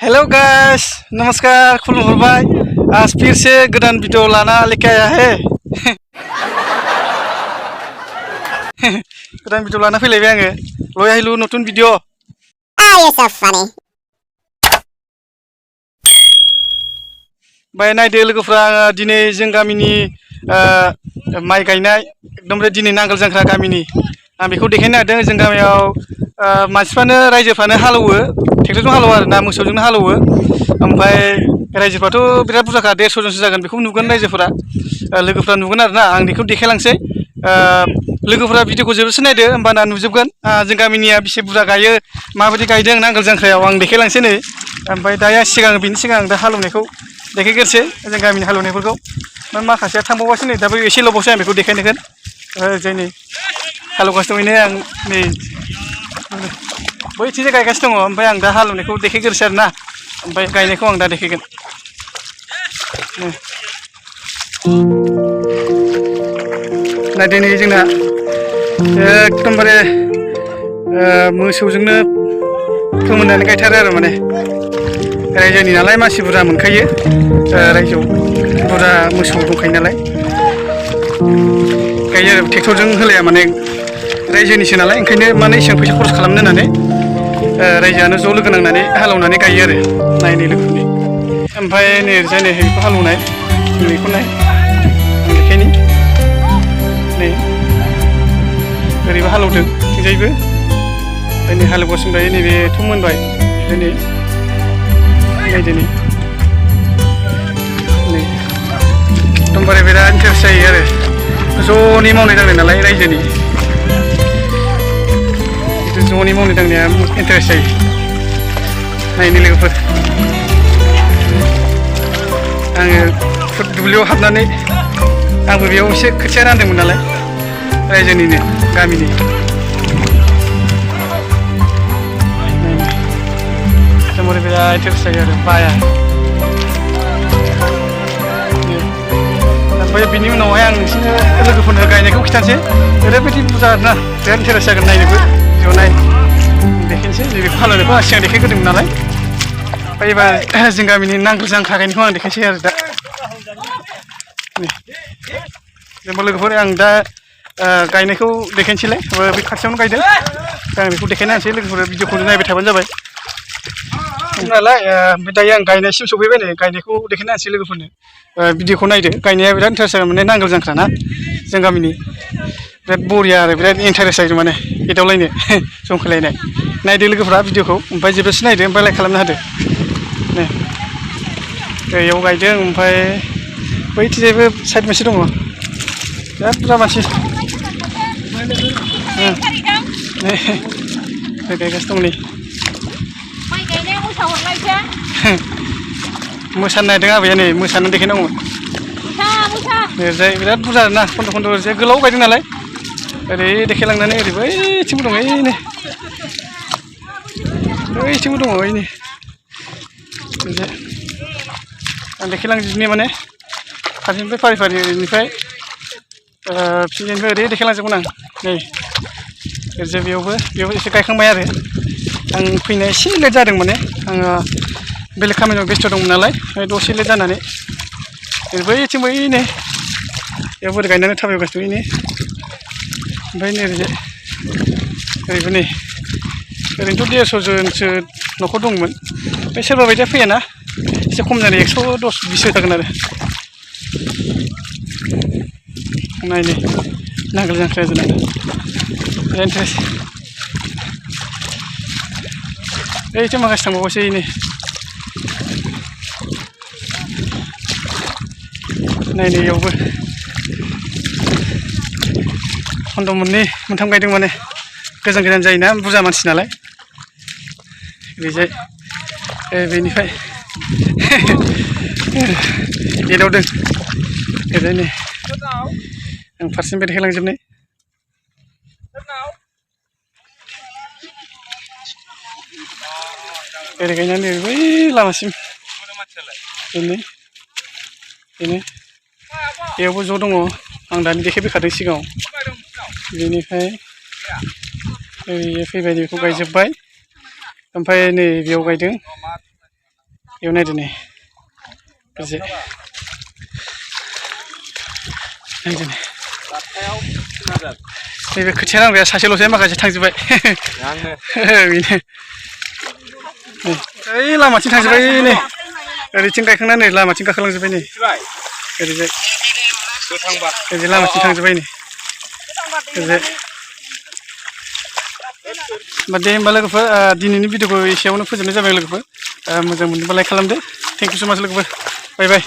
Hello guys, नमस्कार, खुलुमहरबाय। आज फिर से गोदान वीडियो लाना लेके आया है। गोदान वीडियो लाना फैलायबाय आङो। लया हिलु नतुन video. Oh, you're so funny. बाय नायदो लोगोफ्रा, दिनै जों गामिनि माइ गायनाय एकदमबारे दिनै नांगोल जांख्रा गामिनि। आं बेखौ देखायनो नागिरदों। जों गामियाव मानसिफ्रानो रायजोफ्रानो हालौवो, ट्रेक्टरजों हालौवो आरोना, मोसौजोंनो हालौवो। ओमफ्राय रायजोफ्राथ' बिराद बुरजाखा, 150 जनसो जागोन। बेखौ नुगोन रायजोफोरा, लोगोफ्रा नुगोन आरोना। आं बेखौ देखायलांसै। लोगोफोरा भिडिअखौ जोबोरसो नायदो, होमबाना नुजोबगोन जों गामिनिया बेसे बुरजा गायो, माबायदि गायदों नांगोल जांख्रायाव। आं देखायलांसै नै। ओमफ्राय दायो बिनि सिगां दा हालौवनायखौ देखायग्रोसै, जों गामिनि हालौवनायफोरखौ। माखासेया थांबावगासिनो नै, दाबो एसेल'बावसो आं बेखौ देखायनोगोन। जोंनि हालौवगासिनो दं आं नै, बैथिंजाय गायगासिनो दङ। ओमफ्राय आं दा हालौवनायखौ देखायग्रोसै आरोना, ओमफ्राय गायनायखौ आं दा देखायगोन। नायदो नै जोंना एकदमबारे मोसौजोंनो फोमोननानै गायथारो आरो माने। रायजोनि नालाय मानसि बुरजा मोनखायो, रायजोआव बुरजा मोसौ दंखायो नालाय गायो आरो। ट्रेक्टरजों होलाया माने, रायजोनिसो नालाय, ओंखायनो माने एसेबां फैसा खरस खालामनो होननानै रायजोआनो ज' लोगो नांनानै हालौवनानै गायो आरो। नायनो लोगोफोरनि। ओमफ्राय नै ओरैजाय नै बेखौ हालौवनाय, बेखौ नाय आं देखायनि। नै ओरैबो हालौदों थिंजायबो। ओमफ्राय नै हालौगासिनो दायो, नैबेथ' मोनबाय। ओमफ्राय नै नायदो नै एकदमबारे बिराद इन्टारेस्ट जायो आरो, ज'नि मावनाय दांनाय नालाय रायजोनि। ज'नि मावनाय दांनाया इन्टारेस्ट जायो नायनो लोगोफोर। आङो दुब्लियाव हाबनानै आंबो बेयाव एसे खोथिया रानदोंमोन नालाय, रायजोनिनो गामिनि। एकदमबारे बिराद इन्टारेस्ट जायो आरो, बाया। ओमफ्राय बिनि उनावहाय आं नोंसोरनो लोगोफोरनो गायनायखौ खिथानोसै। ओरैबायदि बुरजा आरोना, बिराद इन्टारेस्ट जागोन नायनोबो। ज' नाय देखायनोसै। नैबेखौ हालौवनायखौ आं सिगां देखायग्रोदोंमोन नालाय। ओमफ्राय एबार जों गामिनि नांगोल जांख्रा गायनायखौ आं देखायनोसै आरो दा। जेनेबा लोगोफोर, आं दा गायनायखौ देखायनोसैलाय। बे खाथियावनो गायदों, आं बेखौ देखायना होनोसै। लोगोफोरा भिडिअखौ नायबाय थाबानो जाबाय नालाय। ओमफ्राय दायो आं गायनायसिम सफैबाय नै, गायनायखौ देखायना होनोसै लोगोफोरनो। भिडिअखौ नायदो, गायनाया बिराद इन्टारेस्ट जागोन माने, नांगोल जांख्रा ना जों गामिनि। बिराद बरिया आरो, बिराद इन्टारेस्ट जायो माने, एदावलायनो जंखायलायनाय। नायदो लोगोफ्रा भिडिअखौ, ओमफ्राय जोबजासिम नायदो, ओमफ्राय लाइक खालामना होदो। नै बेयाव गायदों, ओमफ्राय बैथिंजायबो साइड मोनसे दङ, बिराद बुरजा मानसि। नै गायगासिनो दं नै। मोसानो नागिरदों आबैया नै, मोसानो देखायनांगौमोन। ओरैजाय बिराद बुरजा आरोना, खन्द' खन्द'। ओरैजाय गोलाव गायदों नालाय, ओरै देखायलांनानै ओरै बैथिंबो दङ, बैथिंबो दङ, ओरैजाय आं देखायलांजोबनि माने, फारसेनिफ्राय फारि फारि, ओरैनिफ्राय बिथिंजायनिफ्राय ओरै देखायलांजोबगोन आं नै। ओरैजाय बेयावबो एसे गायखांबाय आरो। आं फैनाया एसे लेट जादों माने, आङो बेलेग खामानियाव बेस्थ' दंमोन नालाय, ओमफ्राय दसे लेट जानानै बैथिं नै बेयाव बोरै गायनानै थाबायगासिनो नै। ओमफ्राय नै ओरैजाय ओरैबो नै, ओरैनोथ' 150 जनसो न'खर दंमोन। ओमफ्राय सोरबा बायदिया फैयाना, एसे खम जानाय, 110-120 जागोन आरो। नायनो नांगोल जांख्राया जोंना बिराद इन्टारेस्ट। ओइथिं माखासे थांबावबायसो नै। नायनो इयावबो खन्द' मोननै मोनथाम गायदों माने, गोजान गोजान जायोना, बुरजा मानसि नालाय। ओरैजाय बेनिफ्राय एदावदों। ओरैजाय नै आं फारसेनिफ्राय देखायलांजोबनाय। ओरै गायनानै बै लामासिम बेनो बेयावबो ज' दङ, आं दानि देखायबोखादों सिगाङाव। बेनिफ्राय ओरै फैबाय, बेखौ गायजोब्बाय। ओमफ्राय नै बेयाव गायदों, बेयाव नायदो नै ओरैजाय नायदो नै नैबे खोथिया रानग्राया सासेल'सै माखासे थांजोब्बाय बेनो ओइ लामाथिं थांजोब्बाय नै ओरैथिं गायखांनानै लामाथिं गाखोलांजोब्बाय नै ओरैजाय ओरैजाय लामाथिं थांजोब्बाय नै ओरैजाय होमबा दे होमबा लोगोफोर दिनैनि भिडिअखौ एसेयावनो फोजोबनाय जाबाय लोगोफोर मोजां मोनोबा लाइक खालामदो थेंक इउ सो माच लोगोफोर बाय बाय